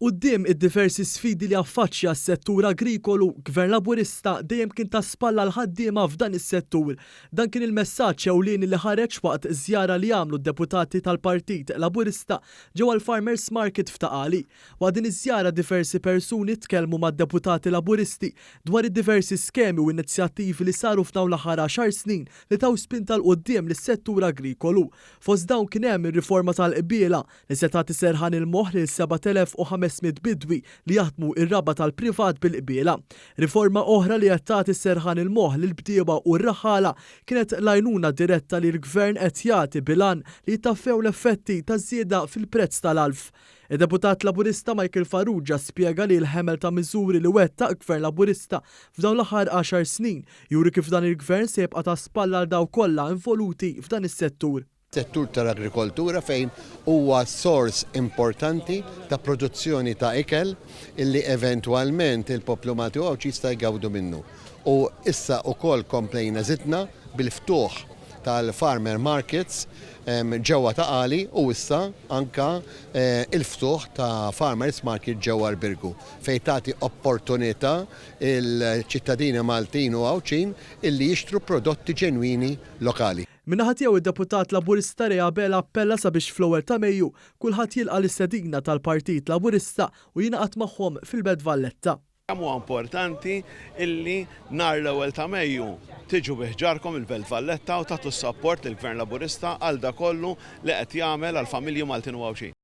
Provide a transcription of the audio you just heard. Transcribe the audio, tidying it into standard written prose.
Quddiem id-diversi sfidi li affaċċja s-settur agrikolu, Gvern Laburista dejjem kien ta' spalla għall-ħaddiema f'dan is-settur. Dan kien il-messaġġ ewlieni li ħareġ waqt żjara li għamlu d-deputati tal-Partit Laburista ġewwa l-Farmers Market f'Ta' Qali. Waqt din iż-żjara diversi persuni tkellmu mad-deputati Laburisti dwar id-diversi skemi u inizjattivi li saru f'dawn l-aħħar għaxar snin li taw spinta 'l quddiem lis-settur agrikolu. Fost dawn kien hemm ir-riforma tal-qbiela li se tagħti serħan il-moħħ lil 7,500 bidwi li jaħdmu r-raba' tal-privat bil-qbiela. Riforma oħra li qed tagħti serħan il-moħħ lill-bdiewa u r-raħħala kienet l-għajnuna diretta li l-Gvern qed jagħti bil-għan li jittaffew l-effetti taż-żieda fil-prezz tal-għalf. Id-Deputat Laburista Michael Farrugia spjega li l-ħemel ta' miżuri li wettaq Gvern Laburista f'dawn l-aħħar għaxar snin juri kif dan il-Gvern se jibqa' ta' spalla għal dawk kollha involuti f'dan is-settur. Settur tal-agrikoltura fejn huwa sors importanti ta' produzzjoni ta' ikel illi eventwalment il-poplu Malti u Għawdxi jista' jgawdu minnu. U issa wkoll komplejna żidna bil-ftuħ tal-farmer markets ġewwa Ta' Qali u issa anka il-ftuħ ta' farmers market ġewwa l-Birgu fejn tagħti opportunità il-ċittadini Maltin u Għawdxin illi jixtru prodotti ġenwini lokali. Min-naħa tiegħu id-Deputat Laburista Ray Abela appella sabiex fl-ewwel ta' Mejju kulħadd jilqa' l-istedina tal-Partit Laburista u jingħaqad magħhom fil-Belt Valletta. Kemm huwa importanti illi nhar l-ewwel ta' Mejju tiġu bi ħġarkom il-Belt Valletta u tagħtu s-sapport lill-Gvern Laburista għal dak kollu li qed jagħmel għall-familji Maltin u Għawdxin.